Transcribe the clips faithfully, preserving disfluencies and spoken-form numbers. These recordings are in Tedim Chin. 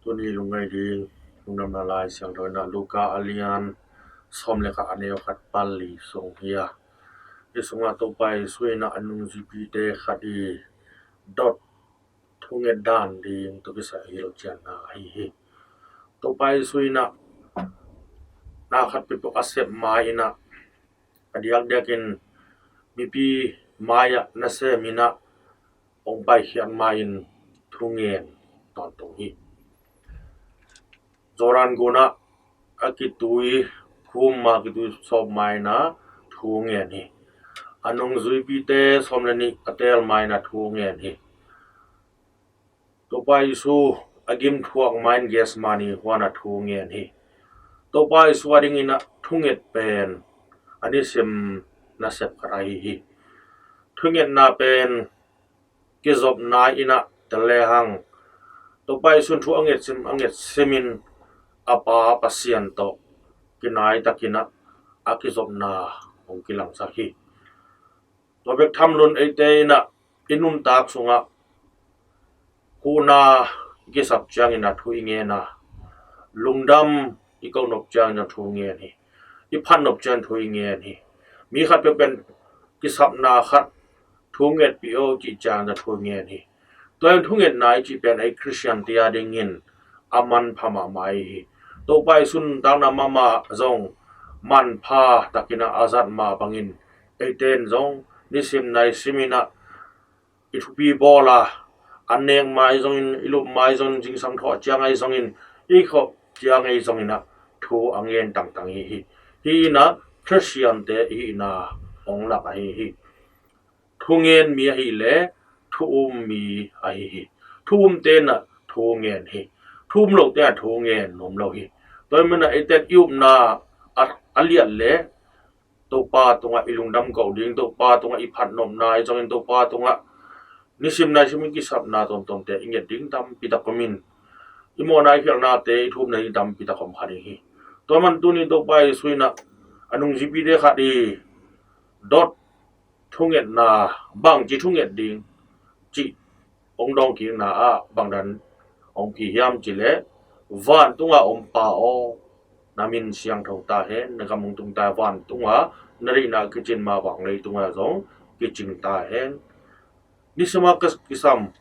Tuni lungngai ding lungdamna lai siangtho in ah Luka a lian sawm le khat, a neu khat pan li sung hi a, hi sungah Topa Jesu in ah a nungzuipite khat i dot thunget dan ding tawh kisai a hilhcianna ahi hi. Topa Jesu in ah na khat peuhpeuh a sep ma-in ah a diakdiakin mipi mai-ah nasem in ah hong paikhiat ma-in thungen tawntung hi. Jordan gunah a kitui khum, a kitui sawp ma-in ah thungen hi. A nungzuipite sawm le nih a teel ma-in ah thungen hi. Topa Jesu a gimthuak ma-in Gethsemane huan ah thungen hi. Topa Jesu a dingin ah thunget pen a nisim nasep khat ahi hi. Thungetna pen kizopna in ah tel lehang, Topa Jesu in thu a ngetsim a ngetsimin a Pa Pasian tawh kinai takin ah a kizopna hong kilangsak hi. Tua bek tham loin eite in ah i nuntak sungah huhna i kisap ciangin ah thu i ngen a, lungdam i kohnop ciangin ah thu ngen hi. I phatnop ciangin thu i ngen hi. Mi khat peuh pen kisapna khat thu ngetpih o cih ciangin ah thu ngen hi. Tua in thungetna i cih pen ei Khristian te a dingin a manpha mahmah ahi hi. Topa Jesu nuntakna mahmah zong manpha takin ah a zat mah bangin eite in zong nisim naisim in ah i thupi bawl a, an nek ma ahi zongin, i lup ma ahi zongin, zingsang thawh ciang ahi zongin, i khawh ciang ahi zongin ah thu a ngen tangtang hi hi. Hih in ah Khristian te i hihna hong lak ahi hi. Thu ngen mi ahih leh thu um mi ahi hi. Thu umte in ah thu ngen hi. Thu um lote in ah thu ngen nuam lo hi. Tua ahih manin ah eite in i upna a, a liat leh Topa tungah i lungdam koh ding, Topa tungah i phatnopna ahi zongin, Topa tungah nisim naisim i kisapna tuamtuamte i nget ding tampi tak om in, i mawhna i khialhnate i thumna ding tampi tak om kha ding hi. Tua man tuni Topa Jesu in ah a nungzuipite khat i dot thungetna, bangci thunget ding cih hong dawngkikna ah bangdan hong pia hiam cih leh, "Vantunga om Pa aw, na min siangtho ta hen, na gam hong tung ta hen, vantunga na deihna kicin mah bang leitungah zong kicing ta hen." Nisima kisam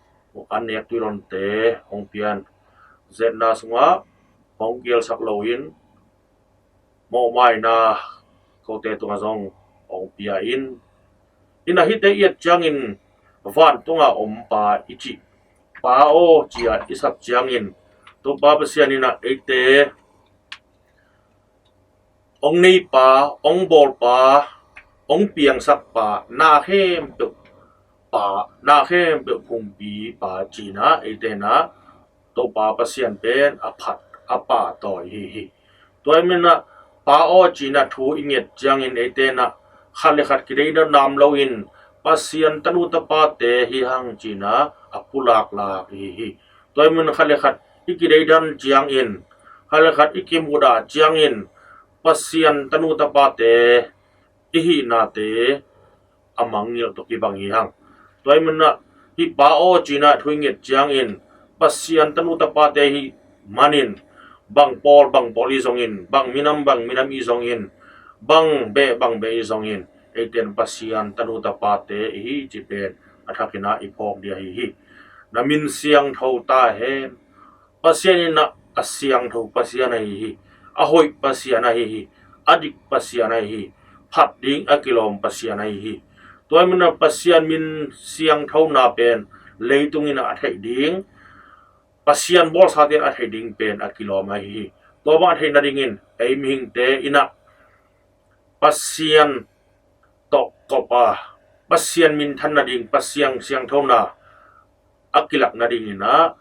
a nek tuilonte hong pian, zetna sungah hong kielsak loin mawhmaina kote tungah zong hong pia in, in ah hihte i et ciangin vantunga om Pa i cih, Pa aw ci-a i sap ciangin Topa Pasian in ah eite hong neipa, hong bawlpa, hong piangsakpa, na khempeuh Pa, na khempeuh phungpi Pa ci-in ah eite in ah Topa Pasian pen a phat, a pahtawi hi hi. Tua ahih manin ah Pa aw ci-in ah thu i nget ciangin eite in ah khat le khat kideidan nam loin Pasian tanu tapate hi hang ci-in ah a pulaklak hi hi. Tua ahih manin khat le khat i kideidan ciangin, khat le khat i kimudah ciangin Pasian tanu tapate i hihnate a mangngilh tawh kibang hi hang. Tua ahih manin ah hih Pa aw ci-in ah thu i nget ciangin Pasian tanu tapate i hih manin bang pawl bang pawl i zongin, bang minam bang minam i zongin, bang beh bang beh i zongin, eite in Pasian tanu tapate i hi cih pen a thakin ah i phawk ding ahi hi. Na min siangtho ta hen. Pasian in ah a siangtho Pasian ahi hi. A hoih Pasian ahi hi. A dik Pasian ahi hi. Phat ding a kilawm Pasian ahi hi. Tua ahih manin ah Pasian min siangthona pen leitung in ah a theih ding, Pasian bawlsate in a theih ding pen a kilawm ahi hi. Tua bang a theih nadingin ei mihingte in ah Pasian tawh kop a, Pasian minthan nading, Pasian siangthona a kilak nadingin ah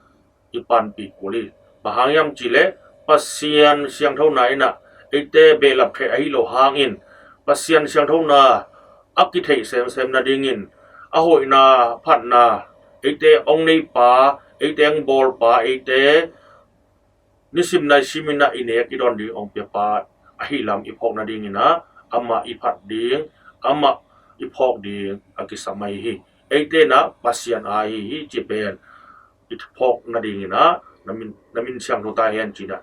i panpih kul hi. Bang hang hiam cih leh Pasian siangthona in ah eite behlap khe ahi lo hangin, Pasian siangthona a kitheih semsem nadingin, a hoihna, phatna, eite hong neipa, eite hong bawlpa, eite nisim naisim in ah i nek i dawn ding hong piapa ahi lam i phawk nadingin ah amah i phat ding, amah i phawk ding a kisam ahi hi. Eite in ah Pasian aa ahi hi cih pen i phawk nadingin ah na min, na min siangtho ta hen ci-in ah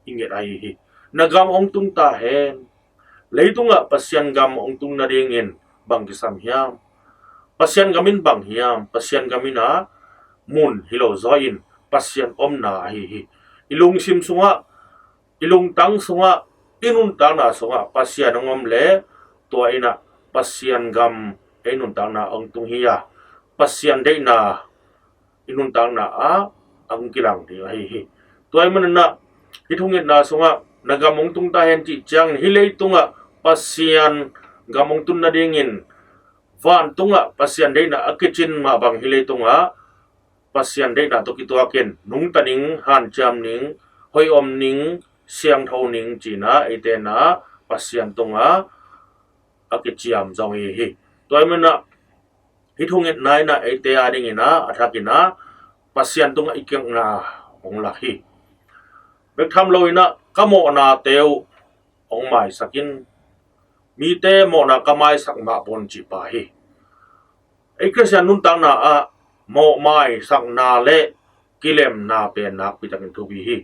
i nget ahi hi. Na gam hong tung ta hen. Leitungah Pasian gam hong tung nadingin bang kisam hiam? Pasian gam in bang hiam? Pasian gam in ah mun hi lo zaw in Pasian omna ahi hi. I lungsim sungah, i lungtang sungah, i nuntakna sungah Pasian hong om leh tua in ah Pasian gam ei nuntakna hong tung hi a, Pasian deihna i nuntakna ah a hong kilang ding ahi hi. Tua ahih manin ah hih thungetna sungah na gam hong tung ta hen cih ciangin hih leitungah Pasian gam hong tun nadingin vantungah Pasian deihna a kicin mah bang hih leitungah Pasian deihna tawh kituakin nungta ning, hanciam ning, hoih om ning, siangtho ning ci-in ah eite in ah Pasian tungah a kiciam zong hi hi. Tua ahih manin ah hih thungetna in ah eite adingin ah a thakin ah Pasian tungah i kiangna hong lak hi. Bek tham lo in ah ka mawhnate uh hong maisak in, mite mawhna ka maisak mah bawn cih pa hi. Ei Khristian nuntakna ah mawh maisakna le kilemna pen nakpi takin thupi hi.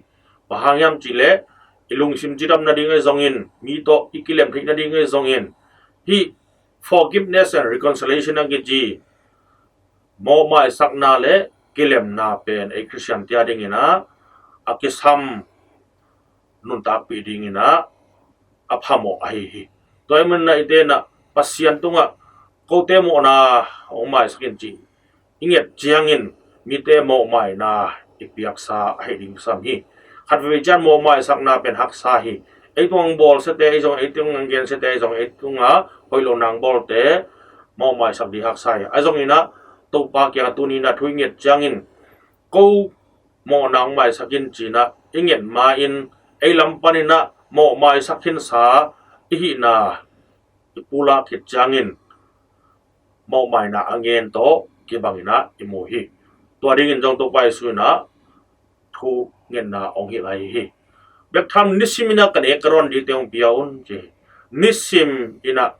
Bang hang hiam cih leh i lungsim cidam nading ahi zongin, mi tawh i kilem theih nading ahi zongin, hih forgiveness and reconciliation a kici mawh maisakna le kilemna pen ei Khristian te adingin ah a kisam nuntakpih dingin ah a phamawh ahi hi. Tua ahih manin ah eite in ah Pasian tungah kote mawhna hong maisak in cih i nget ciangin mite mawh maina i piaksa ahi ding kisam hi. Khat veivei ciang mawh maisakna pen haksa hi. Ei tungah hong bawlsiate ahi zong, ei tungah hong gensiate ahi zong, ei tungah hoih lo na hong bawlte mawh maisak ding haksa hi. Ahi zongin ah Topa kiangah tuni in ah thu i nget ciangin ko mawhna hong maisak in ci-in ah i nget ma-in ei lam panin ah mawh maisak khinsa i hihna i pulak khit ciangin mawhmaina a ngen tawh kibangin ah i mu hi. Tua dingin zong Topa Jesu in ah thungetna hong hilh ahi hi. Bek tham nisim in ah ka nek ka dawn dingte hong pia un ci hi. Nisim in ah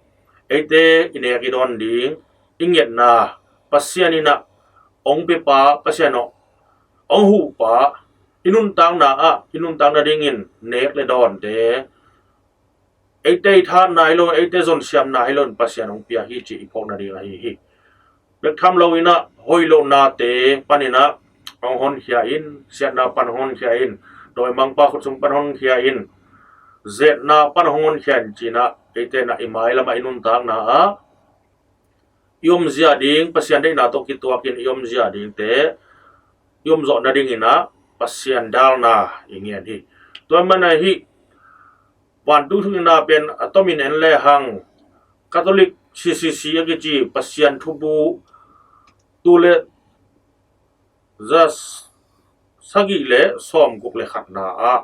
eite i nek i dawn ding i ngetna Pasian in ah hong piapa, Pasian hong huhpa, i nuntakna ah i nuntak nadingin nek le dawnte eite i thahatna hi lo, eite zonsiamna hi lo in Pasian hong pia hi cih i phawk nading ahi hi. Bek tham lo in ah hoih lohnate panin ah hong honkhia in, siatna pan hong honkhia in, dawimangpa khut sung pan hong honkhia in, zetna pan hong honkhia in ci-in ah eite in ah i mailam ah i nuntakna ah i omzia ding, Pasian deihna tawh kituakin i omzia dingte i omzawh nadingin ah Pasian dalna i ngen hi. Tua ahih manin ah hih vantung thungetna pen a tomin en lehang Catholic C C C a kici Pasian thubu tul le za sagih le sawmguk le khatna ah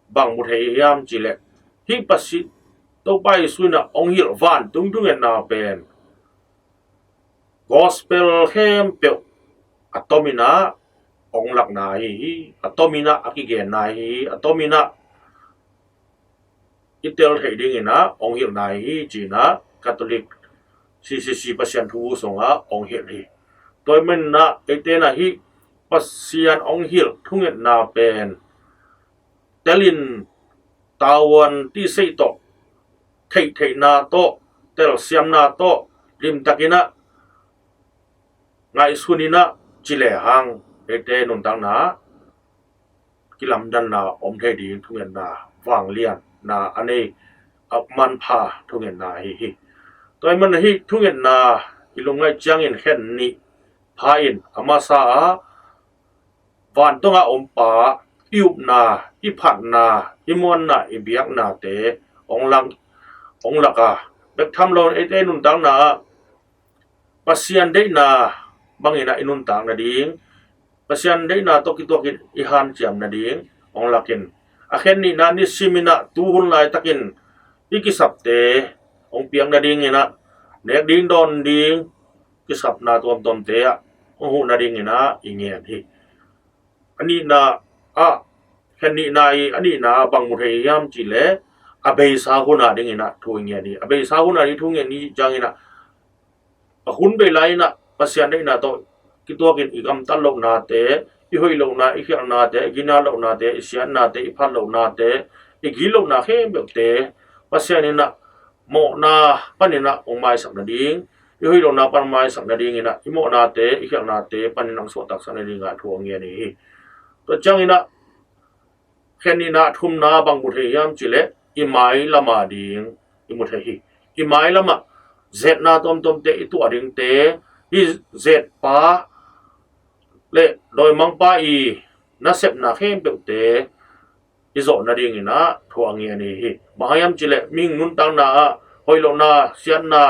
bang mu thei hiam cih leh, hih Pasian, Topa Jesu in ah hong hilh vantung thungetna pen gospel khempeuh a tomin ah hong lakna ahi hi. A tomin ah a kigenna ahi hi. A tomin ah i tel theih dingin ah hong hilhna ahi hi ci-in ah Catholic C C C Pasian thubu sungah hong hilh hi. Tua ahih manin ah eite in ah hih Pasian hong hilh thungetna pen telin tavuan tihseih tawh, theihtheihna tawh, telsiamna tawh limtakin ah ngaihsun in ah ci lehang eite nuntakna ah kilamdanna om thei ding thungetna vanglianna a nei, a manpha thungetna ahi hi. Tua ahih manin ah hih thungetna i lungngaih ciangin khen nih pha in a masa ah vantungah om pa i upna, i phatna, i muanna, i biaknate hong lak, hong lak a, bek tham lo in eite nuntakna ah Pasian deihna bangin ah i nuntak nading, Pasian deihna tawh kituakin i hanciam nading hong lakin, a khen nihna nisim in ah tuhun laitakin i kisapte hong piak nadingin ah nek ding dawn ding kisapna tuamtuamte ah hong huh nadingin ah i ngen hi. A nihna ah, khen nihna i a nihna ah bang mu thei hiam cih leh a beisa hun a dingin ah thu i ngen hi. A beisa hun a ding thu ngen hi ciangin ah a hun bei lai in ah Pasian deihna tawh kituakin i gamtat lohnate i hoih lohna, i khialhnate, i ginat lohnate, i siatnate, i phat lohnate, i gilo na khempeuhte Pasian in ah mawhna panin ah hong maisak nading, i hoih lohna pan maisak nadingin ah i mawhnate, i khialhnate panin ah hong suahtaksak nadingah thu a ngen hi. Tua ciangin ah khen nihna, thumna bang mu thei hiam cih leh i mai lamah ding i mu thei hi. I mai lamah zetna tuamtuamte i tuah dingte, i zetpa le dawimangpa i nasepna khempeuhte i zawh nadingin ah thu a ngen hi. Bang hang hiam cih leh mihing nuntakna ah hoih lohna, siatna,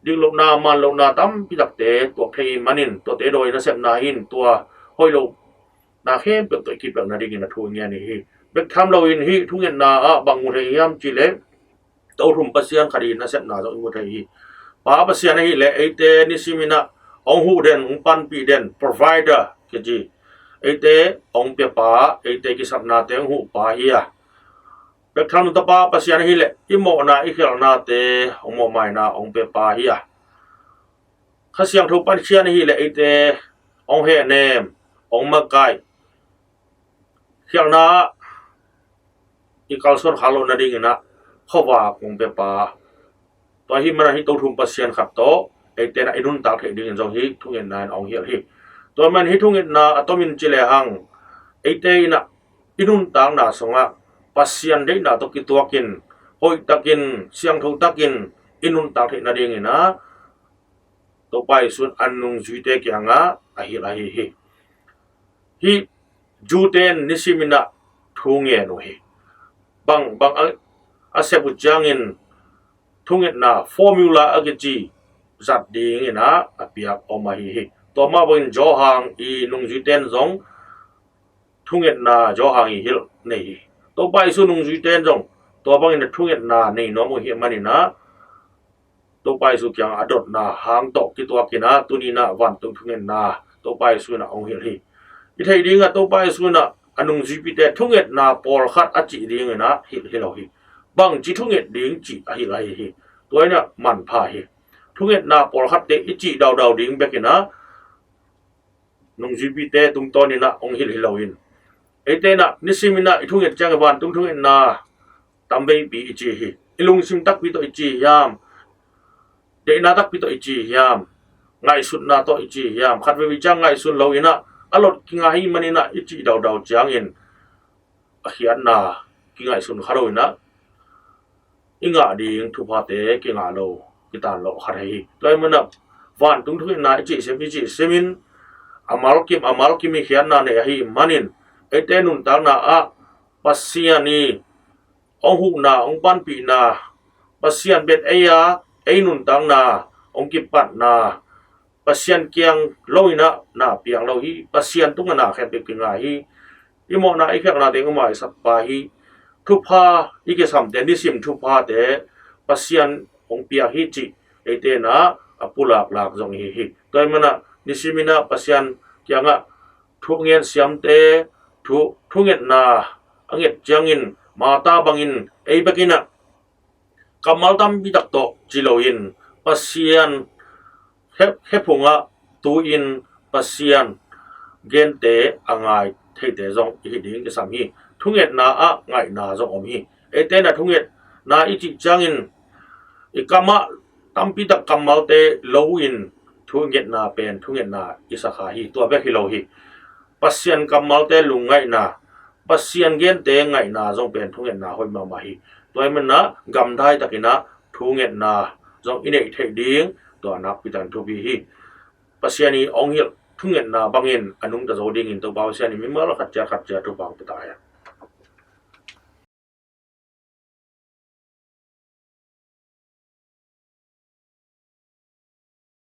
dik lohna, man lohna tampi takte tuak thei manin tuate dawi nasepna hi in tua hoih lohna khempeuh tawh i kipelh nadingin a thu a ngen hi. Bek tham loin hih thungetna ah bang mu thei hiam cih leh Tothum Pasian khat i nasepna zong i mu thei hi. Pa Pasian ahih leh eite nisimin ah hong huh den, hong panpih den, provider kici. Eite hong piapa, eite kisapnate hong huhpa hi a, bek tham lo Tapa Pasian ahih leh i mawhna, i khialhnate hong mawhmaina, hong piapa hi a, Kha Siangtho Pasian ahih leh eite hong hehnem, hong makaih, khialhna ah i kalsuan kha loh nadingin ah khuavak hong piapa. Tua ahih manin hih Tothum Pasian khat tawh eite in ah i nuntak theih dingin zong hih thungetna in hong hilh hi. Tua ahih manin hih thungetna a tomin ci lehang eite in ah i nuntakna sungah Pasian deihna tawh kituakin, hoihtakin, siangthotakin i nuntak theih nadingin ah Topa Jesu in a nungzuite kiangah a hilh ahi hi. Hih Jew-te in nisimin ah thu ngen uh hi. Bang, bang a, a sep uh ciangin thungetna formula a kici zat dingin ah a piak om ahi hi. Tua mah bangin Johan i nungzuite in zong thungetna Johan i hilh nei hi. Topa Jesu nungzuite in zong tua bangin a thungetna nei nuam uh hi manin ah Topa Jesu kiangah a dotna hang tawh kituakin ah tuni in ah vantung thungetna Topa Jesu in ah hong hilh hi. I theih dingah Topa Jesu in ah a nungzuipite thungetna pawlkhat a cih dingin ah hilh hi lo hi. Bangci thunget ding cih a hilh ahi hi. Tua in ah manpha hi. Thungetna pawlkhatte i cih daudau ding bekin ah nungzuipite tungtawnin ah hong hilh hi loin, eite in ah nisimin ah i thunget ciang vantung thungetna tamveipi i ci hi. I lungsim takpi tawh i ci hiam? Deihna takpi tawh i ci hiam? Ngaihsutna tawh i ci hiam? Khatveivei ciang ngaihsun loin ah a lot kinga hi manin ah i cih daudau ciangin a khiatna kingaihsun kha loin ah i ngah ding thuphate kingah lo, kitan lo khat ahi hi. Tua ahih manin ah vantung thungetna i cih sim, i cih simin a malkim, a malkim i khiatna nei ahi manin eite nuntakna ah Pasian i hong huhna, hong panpihna, Pasian bek ei a ei nuntakna hong kipatna, Pasian kiang loin ah na piang lo hi. Pasian tungah na khempeuh kinga hi. I mawhna, i khialhnate hong maisakpa hi. Thupha i kisamte, nisim thuphate Pasian hong piak hi cih eite in ah a pulaklak zong ihi hi. Tua ahih manin ah nisimin ah Pasian kiangah thu ngen siamte, thu, thungetna a nget ciangin Martha bangin ei bekin ah kammal tampi tak tawh ci loin Pasian khe, khe phungah tu-in Pasian gente a ngai theite zong ihi ding kisam hi. Thungetna ah ngaihna zong om hi. Eite in ah thungetna i cih ciangin i kamah tampi tak kammalte lo-in thungetna pen thungetna i sa kha hi. Tua bek hi lo hi. Pasian kammalte lungngaihna, Pasian gente ngaihna zong pen thungetna hoih mahmah hi. Tua ahih manin ah gamdai takin ah thungetna zong i neih theih ding tua nakpi takin thupi hi. Pasian i hong hilh thungetna bangin a nungta zo dingin Topa Pasian in mimal khat ciat khat ciat thupha hong pia ta hen.